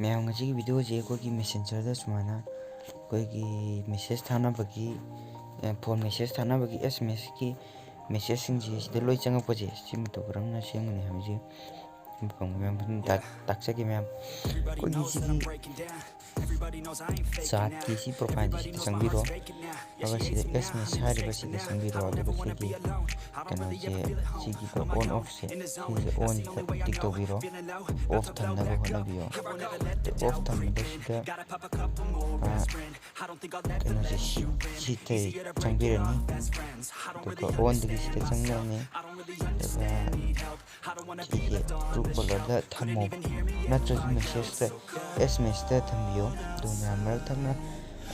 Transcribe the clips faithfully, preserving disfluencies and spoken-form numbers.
ꯃꯌꯥꯝ, ꯉꯁꯤꯒꯤ ꯚꯤꯗꯤꯑꯣꯁꯦ ꯑꯩꯈꯣꯏꯒꯤ ꯃꯦꯁꯦꯟꯖꯔꯗ ꯁꯨꯃꯥꯏꯅ ꯑꯩꯈꯣꯏꯒꯤ ꯃꯦꯁꯦꯖ ꯊꯥꯅꯕꯒꯤ, ꯐꯣꯟ ꯃꯦꯁꯦꯖ ꯊꯥꯅꯕꯒꯤ ꯑꯦꯁ ꯑꯦꯝ ꯑꯦꯁꯀꯤ ꯃꯦꯁꯦꯖꯁꯤꯡꯁꯦ ꯁꯤꯗ ꯂꯣꯏ ꯆꯪꯉꯛꯄꯁꯦ, ꯁꯤ ꯃꯇꯧ ꯀꯔꯝꯅ ꯁꯦꯝꯒꯅꯤ ꯍꯥꯏꯕꯁꯤ ꯃꯐꯝ ꯃꯌꯥꯝ ꯐꯖꯅ ꯇꯥꯛ-, ꯇꯥꯛꯆꯒꯦ ꯃꯌꯥꯝ꯫ ꯑꯩꯈꯣꯏꯒꯤ ꯁꯤꯒꯤ ꯆꯥꯠꯀꯤ ꯁꯤ ꯄ꯭ꯔꯣꯐꯥꯏꯜꯁꯦ ꯁꯤꯗ ꯆꯪꯕꯤꯔꯣ꯫ ꯑꯗꯨꯒ ꯁꯤꯗ ꯑꯦꯁ ꯑꯦꯝ ꯑꯦꯁ ꯍꯥꯏꯔꯤꯕ ꯁꯤꯗ ꯆꯪꯕꯤꯔꯣ꯫ ꯑꯗꯨꯒ ꯁꯤꯒꯤ ꯀꯩꯅꯣꯁꯦ, ꯁꯤꯒꯤꯗ ꯑꯣꯟ ꯑꯣꯐꯁꯦ, ꯁꯤꯁꯦ ꯑꯣꯟꯁꯤꯗ ꯇꯤꯛ ꯇꯧꯕꯤꯔꯣ, ꯑꯣꯐ ꯊꯝꯅꯕ ꯍꯣꯠꯅꯕꯤꯌꯣ꯫ ꯑꯣꯐ ꯊꯝꯕꯗ ꯁꯤꯗ, ꯑꯥ, ꯀꯩꯅꯣꯁꯦ, ꯁꯤ, ꯁꯤꯗ ꯆꯪꯕꯤꯔꯅꯤ꯫ ꯑꯗꯨꯒ ꯑꯣꯟꯗꯒꯤ ꯁꯤꯗ ꯆꯪꯉꯛꯑꯅꯤ꯫ ꯑꯗꯨꯒ ꯁꯤꯁꯦ ꯇ꯭ꯔꯨ ꯀꯣꯂꯔꯗ ꯊꯝꯃꯣ, ꯅꯠꯇ꯭ꯔꯁꯨ ꯃꯦꯁꯦꯖꯇ, ꯑꯦꯁ ꯑꯦꯝ ꯑꯦꯁꯇ ꯊꯝꯕꯤꯌꯣ꯫ ꯑꯗꯨ ꯃꯌꯥꯝ, ꯃꯔꯛ ꯊꯪꯅ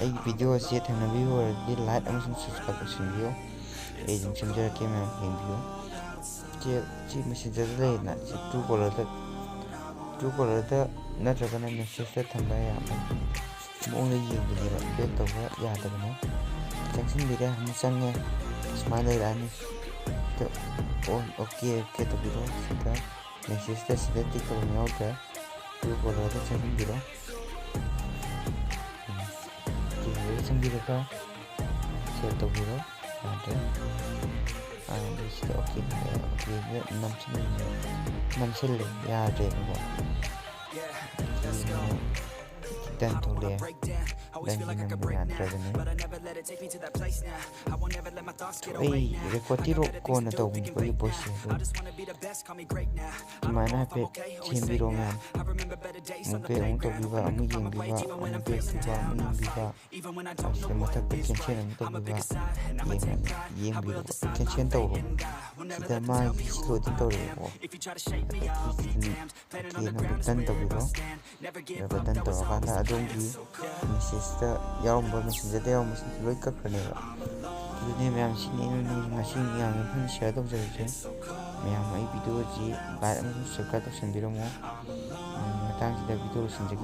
ꯑꯩꯒꯤ ꯚꯤꯗꯤꯑꯣ ꯑꯁꯤ ꯊꯦꯡꯅꯕꯤꯕ ꯑꯣꯏꯔꯒꯗꯤ ꯂꯥꯏꯛ ꯑꯃꯁꯨꯡ ꯁꯕꯁꯀ꯭ꯔꯥꯏꯕ ꯇꯧꯁꯤꯟꯕꯤꯌꯨ꯫ ꯑꯩ ꯑꯗꯨꯝ ꯁꯦꯝꯖꯔꯛꯀꯦ, ꯃꯌꯥꯝ ꯌꯦꯡꯕꯤꯌꯨ꯫ ꯁꯤ, ꯁꯤ ꯃꯦꯁꯦꯟꯖꯔꯗ ꯂꯩꯔꯦꯅ, ꯁꯤ ꯇ꯭ꯔꯨ ꯀꯣꯂꯔꯗ, ꯇ꯭ꯔꯨ ꯀꯣꯂꯔꯗ ꯅꯠꯇ꯭ꯔꯒꯅ ꯃꯦꯁꯦꯖꯇ ꯊꯝꯕ ꯌꯥꯕ ꯃꯑꯣꯡꯗ ꯌꯦꯡꯕꯅꯦꯕ꯫ ꯕꯦꯛ ꯇꯧꯕ ꯌꯥꯗꯕꯅꯦ꯫ ꯆꯪꯁꯤꯟꯕꯤꯔꯦ, ꯑꯃꯨꯛ ꯆꯪꯉꯦ, ꯁꯨꯃꯥꯏꯅ ꯂꯩꯔꯛꯑꯅꯤ꯫ ꯑꯗꯣ ꯑꯣꯟ, ꯑꯣꯀꯦ, ꯑꯣꯀꯦ ꯇꯧꯕꯤꯔꯣ꯫ ꯁꯤꯗ ꯃꯦꯁꯦꯖꯇ ꯁꯤꯗ ꯇꯤꯛ ꯇꯧꯕ ꯌꯥꯎꯗ꯭ꯔꯦ꯫ ꯇ꯭ꯔꯨ ꯀꯣꯂꯔꯗ ꯆꯪꯁꯤꯟꯕꯤꯔꯣ꯫ ꯎꯝ, ꯇ꯭ꯔꯨ ꯀꯣꯂꯔꯗ ꯆꯪꯕꯤꯔꯒ ꯁꯦꯞ ꯇꯧꯕꯤꯔꯣ꯫ ꯌꯥꯗ꯭ꯔꯦ꯫ ꯑꯥ, ꯑꯗꯨ ꯁꯤꯗ ꯑꯣꯀꯦ ꯍꯥꯏꯔꯦ꯫ ꯑꯣꯀꯦꯗ ꯅꯝꯁꯤꯜꯂꯦ, ꯅꯝꯁꯤꯜꯂꯦ, ꯌꯥꯗ꯭ꯔꯦꯕꯀꯣ꯫ ꯗꯟ ꯊꯣꯛꯂꯛꯑꯦ꯫ ꯗꯟꯁꯤ ꯅꯝꯕ ꯌꯥꯗ꯭ꯔꯕꯅꯤ꯫ ꯑꯩ ꯔꯦꯀꯣꯔꯗꯇꯤ ꯔꯣ-, ꯀꯣꯟꯅ ꯇꯧꯕꯅꯤꯀꯣ ꯑꯩꯒꯤ ꯚꯣꯏꯁꯁꯦ꯫ ꯑꯗꯨ ꯑꯗꯨꯃꯥꯏꯅ ꯍꯥꯏꯐꯦꯠ ꯁꯦꯝꯕꯤꯔꯣ ꯃꯌꯥꯝ꯫ ꯑꯃꯨꯛ ꯕꯦꯛ ꯑꯃꯨꯛ ꯇꯧꯕꯤꯕ, ꯑꯃꯨꯛ ꯌꯦꯡꯕꯤꯕ, ꯑꯃꯨꯛ ꯕꯦꯛ ꯇꯧꯕ, ꯑꯃꯨꯛ ꯌꯦꯡꯕꯤꯕ꯫ ꯑꯁꯤꯗ ꯃꯊꯛꯇ ꯀꯦꯟꯁꯦꯜ ꯑꯃꯨꯛ ꯇꯧꯕꯤꯕ, ꯌꯦꯡꯉꯅꯤ, ꯌꯦꯡꯕꯤꯔꯣ, ꯀꯦꯟꯁꯦꯜ ꯇꯧꯔꯣ꯫ ꯁꯤꯗ ꯃꯥꯒꯤ ꯁꯤ ꯂꯣꯗꯤꯡ ꯇꯧꯔꯛꯑꯦꯕꯀꯣ꯫ ꯑꯗꯒꯤ ꯁꯤꯗꯅꯤ, ꯑꯣꯀꯦ ꯅꯝꯕꯔ ꯗꯟ ꯇꯧꯕꯤꯔꯣ꯫ ꯑꯗꯨꯒ ꯗꯟ ꯇꯧꯔꯀꯥꯟꯗ ꯑꯗꯣꯝꯒꯤ ꯃꯦꯁꯦꯖꯇ ꯌꯥꯎꯔꯝꯕ, ꯃꯦꯁꯦꯟꯖꯔꯗ ꯌꯥꯎꯔꯝꯕꯁꯤꯡꯁꯦ ꯂꯣꯏ ꯀꯛꯈ꯭ꯔꯅꯦꯕ꯫ ꯑꯗꯨꯅꯦ ꯃꯌꯥꯝ, ꯁꯤꯅꯤ ꯑꯩꯅ ꯉꯁꯤ ꯃꯌꯥꯝꯒꯤ ꯃꯐꯝꯗ ꯁꯤꯌꯔ ꯇꯧꯖꯔꯤꯁꯦ꯫ ꯃꯌꯥꯝ, ꯑꯩ ꯚꯤꯗꯤꯑꯣꯁꯤ ꯂꯥꯏꯛ ꯑꯃꯁꯨꯡ ꯁꯕꯁꯀ꯭ꯔꯥꯏꯕ ꯇꯧꯁꯟꯕꯤꯔꯝꯃꯣ꯫ ꯎꯝ, ꯃꯇꯥꯡꯁꯤꯗ ꯚꯤꯗꯤꯑꯣ ꯂꯣꯏꯁꯤꯟꯖꯒꯦ꯫